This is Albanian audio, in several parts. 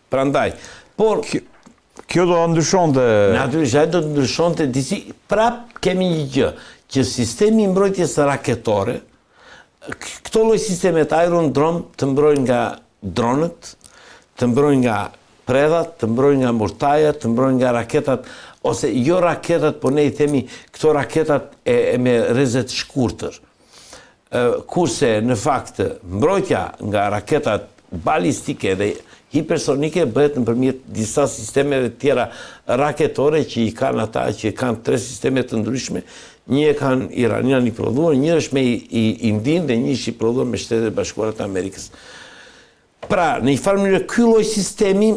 Prandaj, por kjo do të ndryshonte Natyrisht ajo do të ndryshonte disi, prap kemi një gjë, që sistemi i mbrojtjes raketore, këto lloj sistemet Iron Dome të mbrojnë nga dronët, të mbrojnë nga predhat, të mbrojnë nga mortajat, të mbrojnë nga raketat ose jo raketat, po ne i themi këto raketat e, e me rreze të shkurtër. Kurse në fakt mbrojtja nga raketat balistike dhe hipersonike bëhet nëpërmjet disa sistemeve të tjera raketore që i kanë ata që kanë tre sisteme të ndryshme, një e kanë iranian i prodhuar, një është me Indinë dhe një është i prodhuar me Shtetet e Bashkuara të Amerikës. Pra, në një farë mënyre ky lloj sistemi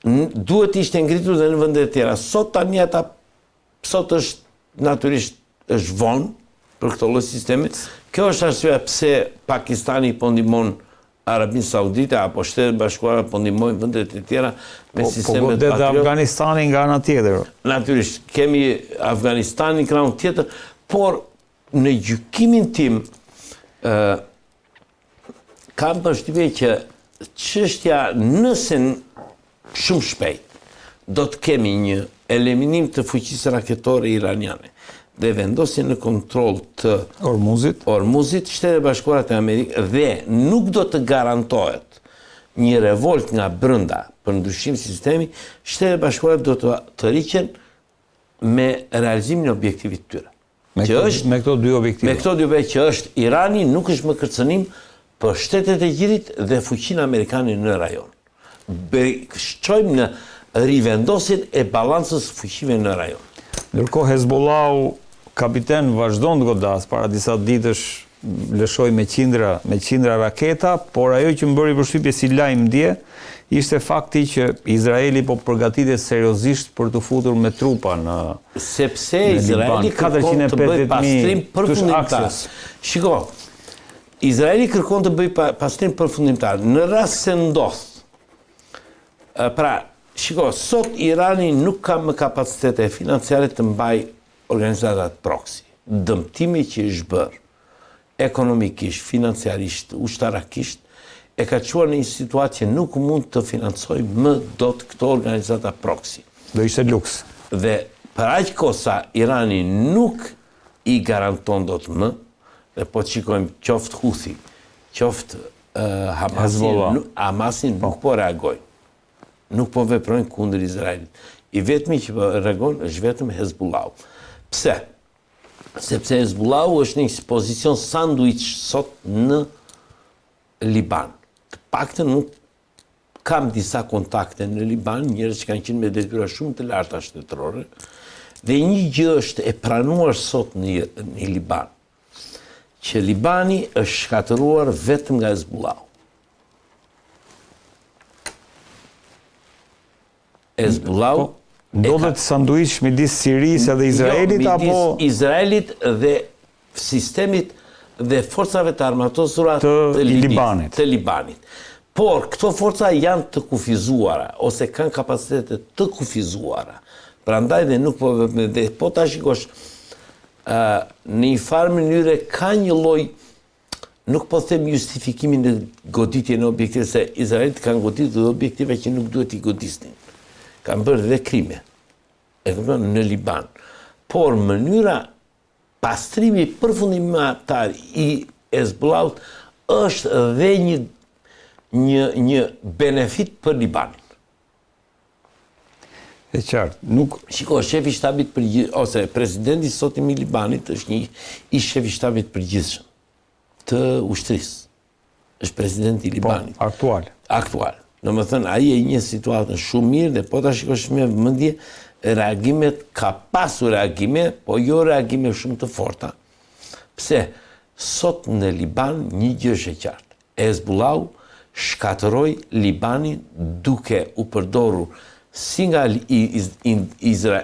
duhet të ishte ngritur dhe në vende të tjera. Sot tani ata Sot është natyrisht është vonë për këto lloj sistemi. Kjo është arsyeja pse Pakistani po ndihmon Arabinë Saudite apo Shtetet e Bashkuara po ndihmojnë vendet e tjera me po, po sistemet po godet dhe Afganistani nga ana tjetër. Natyrisht, kemi Afganistanin krahun tjetër, por në gjykimin tim ë kam përshtypje që çështja nëse shumë shpejt do të kemi një eliminim të fuqisë raketore iraniane dhe vendosje në kontroll të Ormuzit, Ormuzit, Shtetet e Bashkuara të Amerikës dhe nuk do të garantohet një revolt nga brenda për ndryshim sistemi, Shtetet e Bashkuara do të tërhiqen me realizimin e objektivit të tyre. Me që është, me këto dy objektiva. Me këto dy objektiva që është Irani nuk është më kërcënim për shtetet e gjirit dhe fuqinë amerikane në rajon. Shkojmë në rivendosjen e balancës së fuqive në rajon. Ndërkohë Hezbollahu kapiten vazhdon të godasë para disa ditësh lëshoi me qindra me qindra raketa, por ajo që më bëri përshtypje si lajm dje ishte fakti që Izraeli po përgatitet seriozisht për t'u futur me trupa në Sepse Izraeli kërkon të bëjë pastrim përfundimtar. Shiko, Izraeli kërkon të bëjë pastrim përfundimtar. Në rast se ndodh, pra, shiko, sot Irani nuk ka më kapacitete financiare të mbajë organizatat proxy, dëmtimi që është bërë ekonomikisht, financiarisht, ushtarakisht, e ka çuar në një situatë që nuk mund të financojë më dot këto organizata proxy. Do ishte luks. Dhe për aq kohë sa Irani nuk i garanton dot më, dhe po të shikojmë qoftë Houthi, qoftë Hamasi, Hamasi nuk po reagojnë. Nuk po veprojnë kundër Izraelit. I vetmi që po reagon është vetëm Hezbollahu. Pse? Sepse Hezbollahu është në një pozicion sanduiç sot në Liban. Të paktën unë kam disa kontakte në Liban, njerëz që kanë qenë me detyra shumë të larta shtetërore, dhe një gjë është e pranuar sot në, në Liban, që Libani është shkatërruar vetëm nga Hezbollahu. Hezbollahu po, ndodhet sanduiç midis Sirisë dhe jo, Izraelit jo, apo Izraelit dhe sistemit dhe forcave të armatosura të, të Libanit. Të Libanit. Por këto forca janë të kufizuara ose kanë kapacitete të kufizuara. Prandaj dhe nuk po dhe po ta shikosh ë në një farë mënyre ka një lloj nuk po them justifikimin në goditjen e objektivave, se izraelitët kanë goditur dhe objektiva që nuk duhet t'i godisnin. Kanë bërë dhe krime, e kupton, në Liban. Por mënyra pastrimi përfundimtar i Hezbollahut është dhe një, një, një benefit për Libanin. E qartë, nuk... Shiko, shefi i shtabit përgjithshëm, ose presidenti i sotëm i Libanit është një ish shef i shtabit përgjithshëm të ushtrisë. Është presidenti i po, Libanit. Po, aktual. Aktual. Domethënë, ai e njeh situatën shumë mirë dhe po ta shikosh me vëmendje, reagimet, ka pasur reagime, po jo reagime shumë të forta. Pse? Sot në Liban një gjë është e qartë. Hezbollahu shkatërroi Libanin duke u përdorur si nga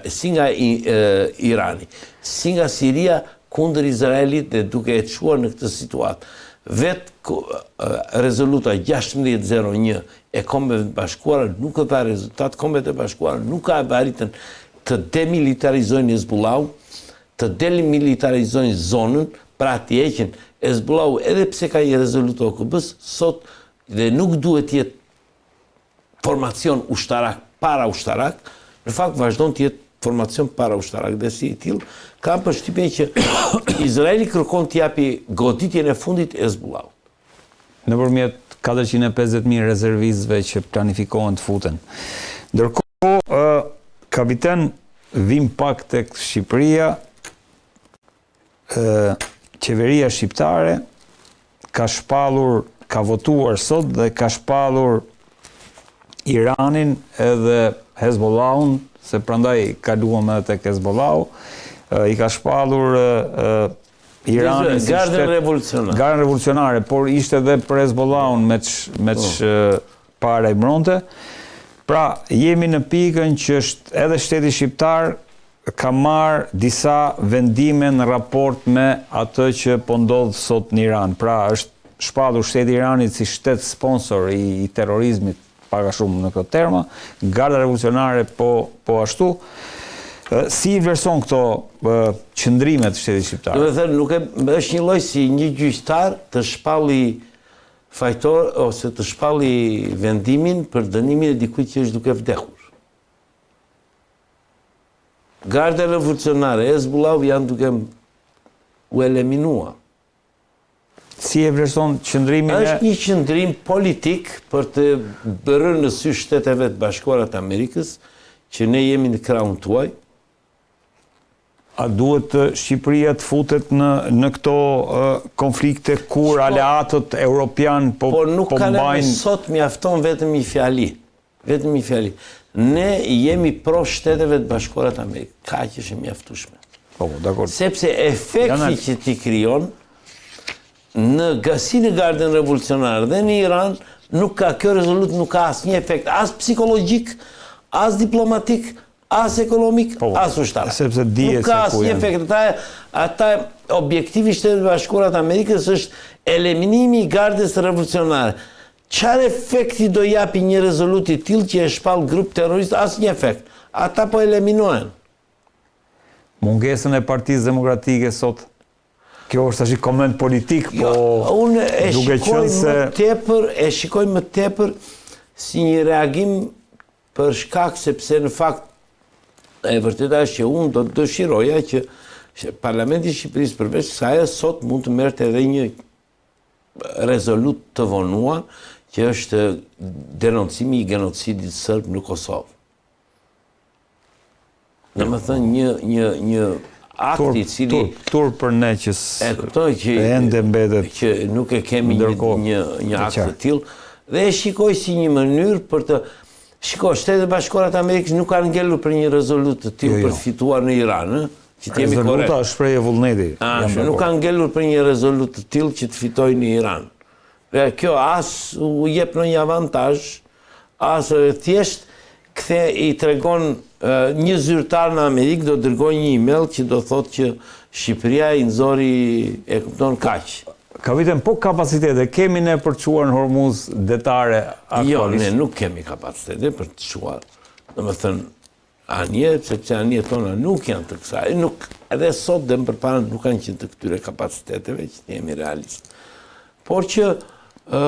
si nga Irani, si nga Siria kundër Izraelit dhe duke e çuar në këtë situatë. Vetë rezoluta 1601 e Kombeve të Bashkuara nuk dha rezultat, Kombet e Bashkuara nuk arritën të demilitarizojnë Hezbollahun, të demilitarizojnë zonën, pra t'i heqin Hezbollahu edhe pse ka një rezolutë të OKB-së, sot dhe nuk duhet të jetë formacion ushtarak para ushtarak, në fakt vazhdon të jetë formacion para ushtarak dhe si i tillë, kam përshtypjen që Izraeli kërkon t'i japi goditjen e fundit Hezbollahut. Nëpërmjet 450.000 rezervistëve që planifikohen të futen. Ndërkohë, kapiten, vim pak tek Shqipëria, qeveria shqiptare ka shpallur, ka votuar sot dhe ka shpallur Iranin edhe Hezbollahun, se prandaj kaluam edhe tek Hezbollahu, i ka shpallur Iranin si Gardën revolucionare. Gardën revolucionare, por ishte edhe për Hezbollahun meqë meqë po. paralajmëronte. Pra, jemi në pikën që edhe shteti shqiptar ka marrë disa vendime në raport me atë që po ndodh sot në Iran. Pra, është shpallur shteti i Iranit si shtet sponsor i, i terrorizmit, pak a shumë në këto terma, Garda Revolucionare po po ashtu. Si i vlerëson këto qëndrime të shtetit shqiptar? Domethënë, nuk e, është një lloj si një gjyqtar të shpalli fajtor ose të shpalli vendimin për dënimin e dikujt që është duke vdekur. Garda Revolucionare, Hezbollahu janë duke u eliminuar. Si e vlerëson qëndrimin e... Është një qëndrim politik për të bërë në sy Shteteve të Bashkuara të Amerikës, që ne jemi në krahun tuaj. A duhet Shqipëria të futet në në këto konflikte kur aleatët europianë po po nuk po ka mbajnë... sot mjafton vetëm një fjali. Vetëm një fjali. Ne jemi pro Shteteve të Bashkuara të Amerikës. Kaq është e mjaftueshme. Po, po, dakord. Sepse efekti që ti krijon në si në Gardën Revolucionare dhe në Iran nuk ka kjo rezolutë nuk ka asnjë efekt as psikologjik, as diplomatik, as ekonomik, po, po, as ushtarak. Sepse dihet se ku janë. Nuk ka asnjë efekt. Ata, ata objektivi i Shteteve të Bashkuara të Amerikës është eliminimi i Gardës Revolucionare. Çfarë efekti do japi një rezolutë i tillë që e shpall grup terrorist? Asnjë efekt. Ata po eliminohen. Mungesën e Partisë Demokratike sot? Kjo është tash koment politik, jo, po unë e shikoj se... më tepër, e shikoj më tepër si një reagim për shkak sepse në fakt e vërteta është që unë do të dëshiroja që Parlamenti i Shqipërisë përveç kësaj sot mund të merrte edhe një rezolutë të vonuar që është denoncimi i genocidit serb në Kosovë. Domethënë një, një, një akt i cili... Turp, turp për ne që e kuptoj që ende mbetet që nuk e kemi një, një, një akt të tillë dhe e shikoj si një mënyrë për të Shiko, Shtetet e Bashkuara të Amerikës nuk kanë ngelur për një rezolutë të tillë jo, jo. për të fituar në Iran, ë? Që të jemi korrekt. Rezoluta është shprehje vullneti. Ashtu, nuk kanë ngelur për një rezolutë të tillë që të fitojnë në Iran. Dhe kjo as u jep ndonjë avantazh, as thjesht kthe i tregon një zyrtar në Amerikë do dërgojë një email që do thotë që Shqipëria i nxori e kupton kaq. Kapiten, po kapacitete kemi ne për të çuar në Hormuz detare aktualisht? Jo, ne nuk kemi kapacitete për të çuar. Domethënë, anije, sepse anijet tona nuk janë të kësaj, nuk, edhe sot dhe më përpara nuk kanë qenë të këtyre kapaciteteve, që të jemi realist. Por që ë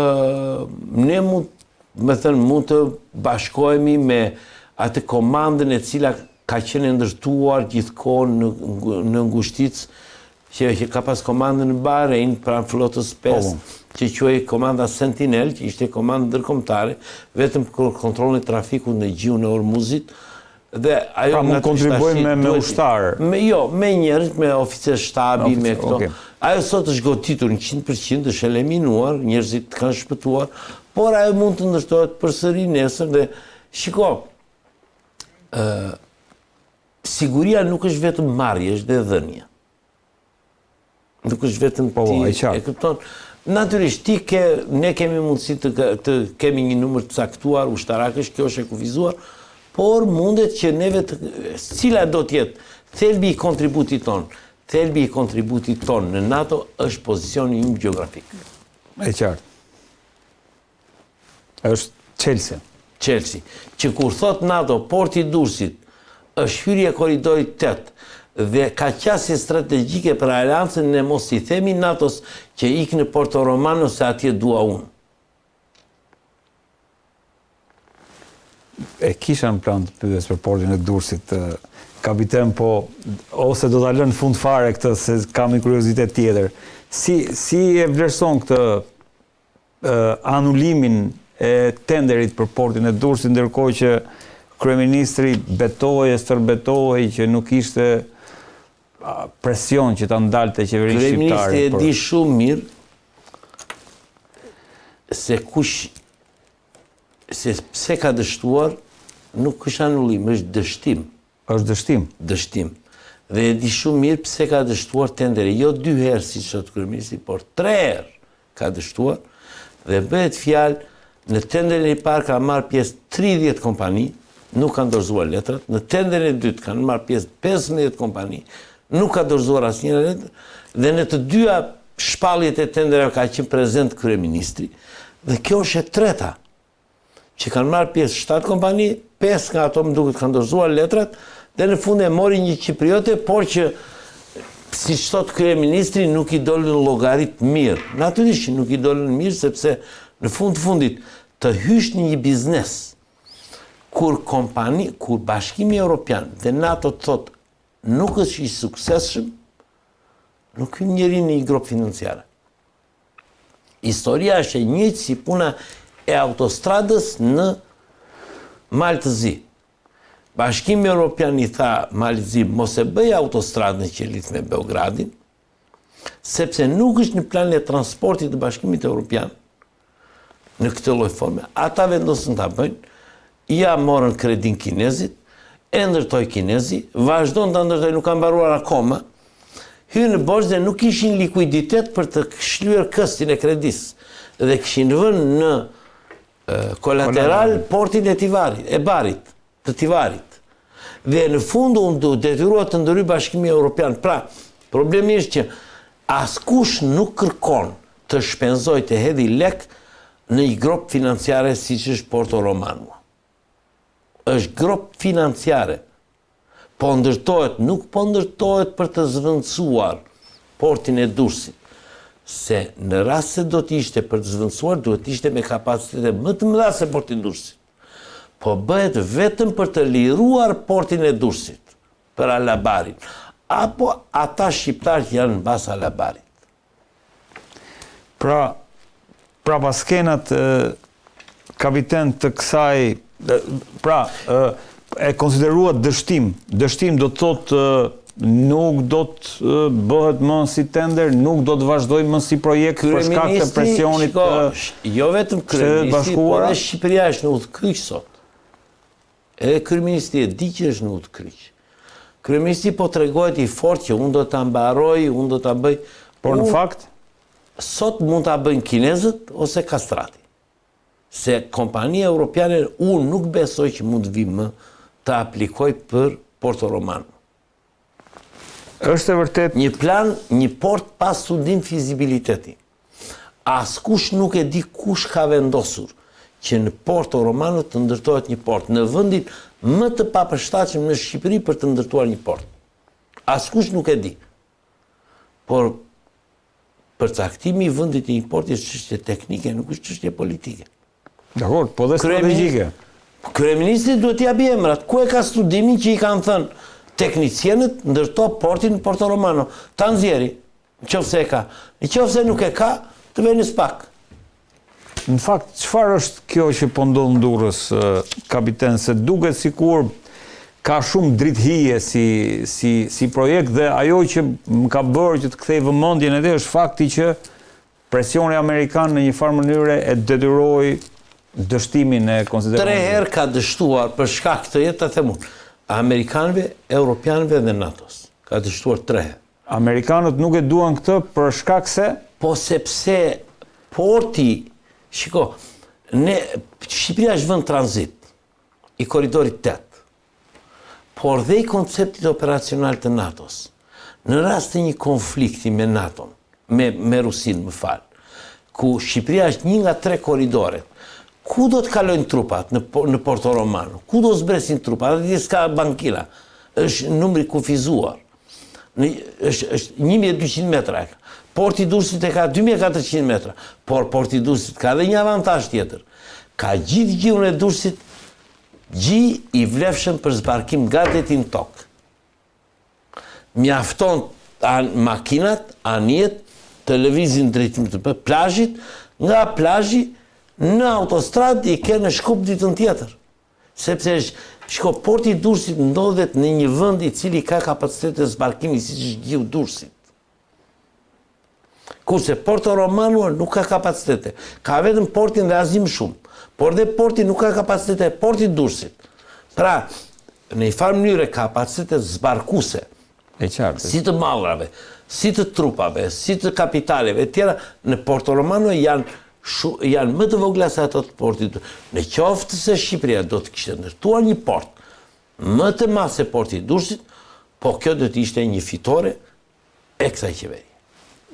ne mund, me thënë, mund të bashkohemi me atë komandën e cila ka qenë e ndërtuar gjithkohë në, në ngushticë, që, që ka pas komandën në Bahrein, pranë flotës 5, po, po. që quhej komanda Sentinel, që ishte komandë ndërkombëtare, vetëm për kontrollin e trafikut në gjiun e Hormuzit, dhe ajo pra mund kontribuojmë me, me ushtarë. Me, jo, me njerëz, me oficer shtabi, me, me këto. Okay. Ajo sot është goditur në 100%, është eliminuar, njerëzit kanë shpëtuar, por ajo mund të ndërtohet përsëri nesër dhe shiko, ë Siguria nuk është vetëm marrje, është dhe dhënie. Nuk është vetëm po, ti, e, e kupton? Natyrisht, ti ke, ne kemi mundësi të, të kemi një numër të caktuar ushtarakësh, kjo është e kufizuar, por mundet që neve të, cila do të jetë thelbi i kontributit tonë, thelbi i kontributit tonë në NATO është pozicioni ynë gjeografik. E qartë. Është çelësi. Çelësi. Që kur thotë NATO, porti i Durrësit është hyrje e korridorit 8 dhe ka qasje strategjike për aleancën, ne mos i themi NATO-s që ik në Porto Romano se atje dua unë. E kisha në plan të pyes për portin e Durrësit, kapiten, po ose do ta lë në fund fare këtë se kam një kuriozitet tjetër. Si si e vlerëson këtë anulimin e tenderit për portin e Durrësit ndërkohë që kryeministri betohej e stërbetohej që nuk ishte presion që ta ndalte qeverinë shqiptare. Kryeministri e di shumë mirë se kush se pse ka dështuar, nuk është anulim, është dështim. Është dështim. Dështim. Dhe e di shumë mirë pse ka dështuar tenderi, jo dy herë siç thotë kryeministri, por tre herë ka dështuar dhe bëhet fjalë në tenderin e parë ka marrë pjesë 30 kompani, nuk kanë dorëzuar letrat, në tenderin e dytë kanë marrë pjesë 15 kompani, nuk ka dorëzuar asnjëra letër dhe në të dyja shpalljet e tenderave ka qenë prezent kryeministri dhe kjo është e treta që kanë marrë pjesë 7 kompani, 5 nga ato më duket kanë dorëzuar letrat dhe në fund e mori një qipriote, por që siç thotë kryeministri nuk i dolën llogaritë mirë. Natyrisht që nuk i dolën mirë sepse në fund të fundit të hysh në një biznes kur kompani, kur Bashkimi Evropian dhe NATO të thotë nuk është i suksesshëm, nuk hyn njeri në një gropë financiare. Historia është e njëjtë si puna e autostradës në Mal të Zi. Bashkimi Evropian i tha Malit të Zi mos e bëj autostradën që lidh me Beogradin, sepse nuk është në planin e transportit të Bashkimit Evropian në këtë lloj forme. Ata vendosën ta bëjnë, ia morën kredinë kinezit, e ndërtoi kinezi, vazhdon ta ndërtojë, nuk ka mbaruar akoma. Hynë në borxh dhe nuk kishin likuiditet për të shlyer këstin e kredisë dhe kishin vënë në kolateral portin e Tivarit, e Barit, të Tivarit. Dhe në fund u detyrua të ndërhyjë Bashkimi Evropian. Pra, problemi është që askush nuk kërkon të shpenzojë të hedhi lek në një gropë financiare siç është Porto Romano. Është gropë financiare. Po ndërtohet, nuk po ndërtohet për të zëvendësuar portin e Durrësit. Se në rast se do të ishte për të zëvendësuar, duhet të ishte me kapacitete më të mëdha se porti i Durrësit. Po bëhet vetëm për të liruar portin e Durrësit për Alabarin, apo ata shqiptarë që janë mbas Alabarit. Pra, prapaskenat kapiten të kësaj, pra, e konsideruat dështim, dështim do të thotë nuk do të bëhet më si tender, nuk do të vazhdojë më si projekt për shkak të presionit të jo vetëm kryeministri, por edhe Shqipëria është në udhëkryq sot. Edhe kryeministri e di që është në udhëkryq. Kryeministri po tregohet i fortë që unë do ta mbaroj, unë do ta bëj. Por në fakt sot mund ta bëjnë kinezët ose Kastrati. Se kompania europiane unë nuk besoj që mund të vijë më të aplikojë për Porto Romano. Është e vërtetë. Një plan, një port pa studim fizibiliteti. Askush nuk e di kush ka vendosur që në Porto Romano të ndërtohet një port, në vendin më të papërshtatshëm në Shqipëri për të ndërtuar një port. Askush nuk e di. Por përcaktimi i vendit të një porti është çështje teknike, nuk është çështje politike. Dakord, po dhe strategjike. Kryeministri duhet t'i japi emrat. Ku e ka studimin që i kanë thënë teknicienët ndërto portin në Porto Romano? Ta nxjerri, në qoftë se e ka. Në qoftë se nuk e ka, të vejë në SPAK. Në fakt, çfarë është kjo që po ndodh në Durrës, kapiten, se duket sikur ka shumë dritëhije si si si projekt dhe ajo që më ka bërë që të kthej vëmendjen edhe është fakti që presioni amerikan në një farë mënyre e detyroi dështimin e konsideruar. Tre herë ka dështuar për shkak të jetë ta them unë, amerikanëve, europianëve dhe NATO-s. Ka dështuar tre herë. Amerikanët nuk e duan këtë për shkak se? Po sepse porti, shiko, ne Shqipëria është vend tranzit i korridorit 8. Por dhe i konceptit operacional të NATO-s. Në rast të një konflikti me NATO-n, me me Rusinë, më fal, ku Shqipëria është një nga tre korridoret, ku do të kalojnë trupat në në Porto Romano? Ku do zbresin trupat? Atje s'ka bankina. Është numri i kufizuar. Në, është, është 1200 metra e ka. Porti i Durrësit e ka 2400 metra, por porti i Durrësit ka edhe një avantazh tjetër. Ka gjithë gjirin e Durrësit. Gji i vlefshëm për zbarkim nga deti në tokë. Mjafton an, makinat, anijet të lëvizin drejtim të plazhit, nga plazhi në autostradë i ke në Shkup ditën tjetër. Sepse është, shiko, porti i Durrësit ndodhet në një vend i cili ka kapacitete zbarkimi siç është gjiu i Durrësit. Kurse Porto Romano nuk ka kapacitete. Ka vetëm portin dhe asgjë më shumë. Por dhe porti nuk ka kapacitete e portit Durrësit. Pra, në një farë mënyre kapacitete zbarkuse. E qartë. Si të mallrave, si të trupave, si të kapitaleve e tjera, në Porto Romano janë shu, janë më të vogla se ato të portit. Në qoftë se Shqipëria do të kishte ndërtuar një port më të madh se porti i Durrësit, po kjo do të ishte një fitore e kësaj qeverie.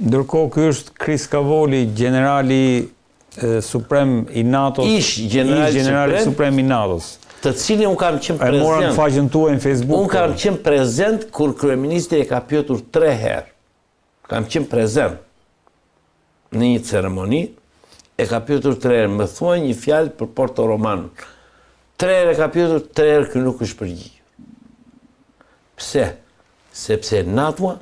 Ndërkohë ky është Chris Cavoli, gjenerali suprem i NATO-s, ish gjenerali, gjenerali suprem i NATO-s, të cilin unë kam qenë prezent. E mora në faqen tuaj në Facebook. Unë kam qenë prezent kur kryeministri e ka pyetur 3 herë. Kam qenë prezent në një ceremoni, e ka pyetur 3 herë, më thuaj një fjalë për Porto Romanon. 3 herë e ka pyetur, 3 herë ky nuk është përgjigjur. Pse? Sepse NATO-a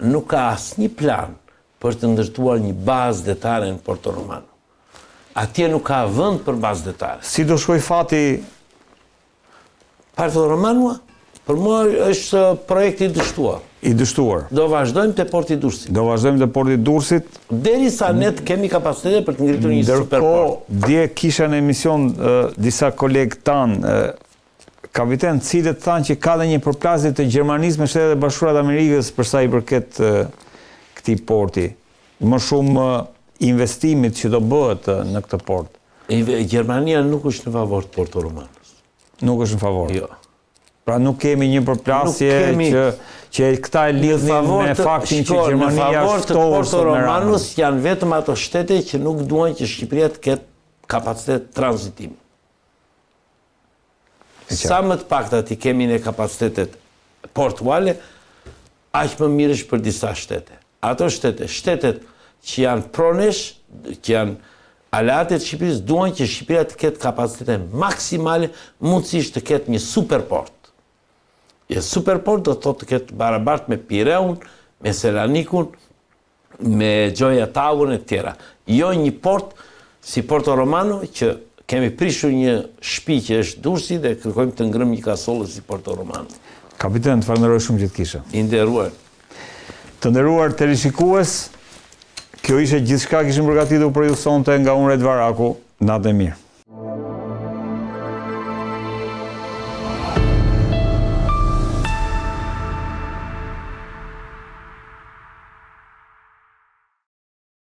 nuk ka asnjë plan për të ndërtuar një bazë detare në Porto Romano. Atje nuk ka vend për bazë detare. Si do shkojë fati Porto Romano? Për mua është projekt i dështuar. I dështuar. Do vazhdojmë te porti i Durrësit. Do vazhdojmë te porti i Durrësit. Derisa ne të kemi kapacitete për të ngritur një superport. Ndërkohë, dje kisha në emision disa kolegë tanë Kapiten, të cilët thanë që ka dhe një përplasje të Gjermanisë me Shtetet e Bashkuara të Amerikës për sa i përket këtij porti. Më shumë investimit që do bëhet në këtë port. Gjermania nuk është në favor të Porto Romanos. Nuk është në favor. Jo. Pra nuk kemi një përplasje kemi, që që këta e lidhin me faktin që Gjermania është ftohur Porto Romanos janë vetëm ato shtete që nuk duan që Shqipëria të ketë kapacitet tranzitimi. Sa më të pakta t'i kemi ne kapacitetet portuale, aq më mirë është për disa shtete. Ato shtete, shtetet që janë pro nesh, që janë aleate të Shqipërisë, duan që Shqipëria të ketë kapacitete maksimale, mundësisht të ketë një superport. Një superport do të thotë të ketë barabartë me Pireun, me Selanikun, me gjoja Tagun e tjera. Jo një port si Porto Romano që kemi prishur një shpi që është Durrësi dhe kërkojmë të ngremë një kasolle si Porto Romano. Kapiten, të falenderoj shumë që të kisha. I nderuar. Të nderuar teleshikues, kjo ishte gjithçka kishim përgatitur për ju sonte nga unë Red Varaku. Natën e mirë.